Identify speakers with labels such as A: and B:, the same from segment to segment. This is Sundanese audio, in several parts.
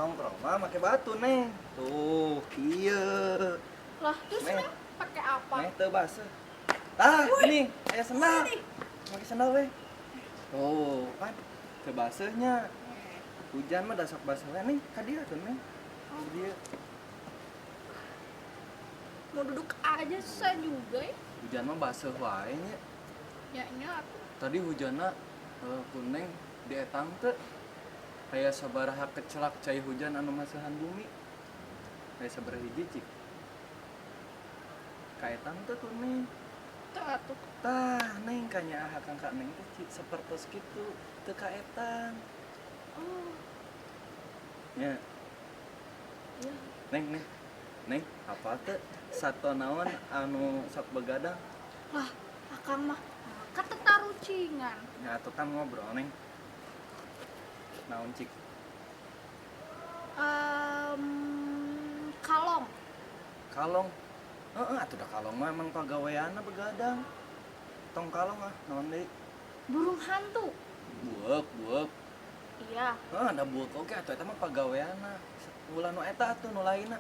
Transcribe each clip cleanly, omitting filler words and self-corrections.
A: Nongkrong mah make batu, Neng. Tuh, kieu.
B: Lah, terus
A: Neng.
B: Neng pakai apa?
A: Neng teu baseuh. Tah, ini aya sendal. Make sendal we. Tuh, kan teu baseuhnya. Hujan mah da sok baseuh we, Neng. Ka dieu tuh, Neng. Ka dieu.
B: Mau duduk aja susah juga ya.
A: Hujan mah baseuh wae nya.
B: Ya nya atuh.
A: Tadi hujanna ku Neng dietang teu? Aya sabaraha kecelak cai hujan anu maseuhan bumi? Aya sabaraha hiji cik? Kaetang teu ku Neng?
B: Teu atuh.
A: Tah, Neng, kanyaah akang ka Neng teh cik sapertos kitu, teu kaetang.
B: Oh,
A: Nya,
B: iya.
A: Neng, Neng. Neng, apa teu sato naon anu sok begadang?
B: Lah, akang mah katetarucingan.
A: Ya atuh kan ngobrol, Neng. Naon cik?
B: Kalong.
A: Kalong. Heeh, atuh da kalong mah emang pagaweanna begadang. Tong kalong ah, naon deui?
B: Burung hantu.
A: Bueuk, bueuk.
B: Iya.
A: Heeh, da bueuk oge atuh eta mah pagaweanna. Ulah nu eta atuh, nu lainna.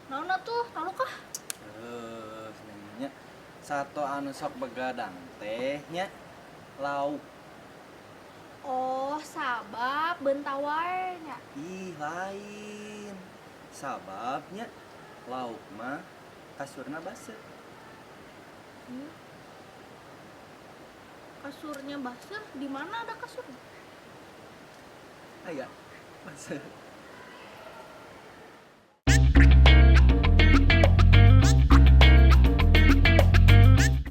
B: Naon atuh? Taluk ah.
A: Eh, Neng nya. Sato anu sok begadang teh nya lauk.
B: Oh, sabab beunta wae nya.
A: Ih, lain. Sababnya lauk mah kasurna baseuh.
B: Kasurnya baseuh, di mana ada kasur?
A: Aya, baseuh.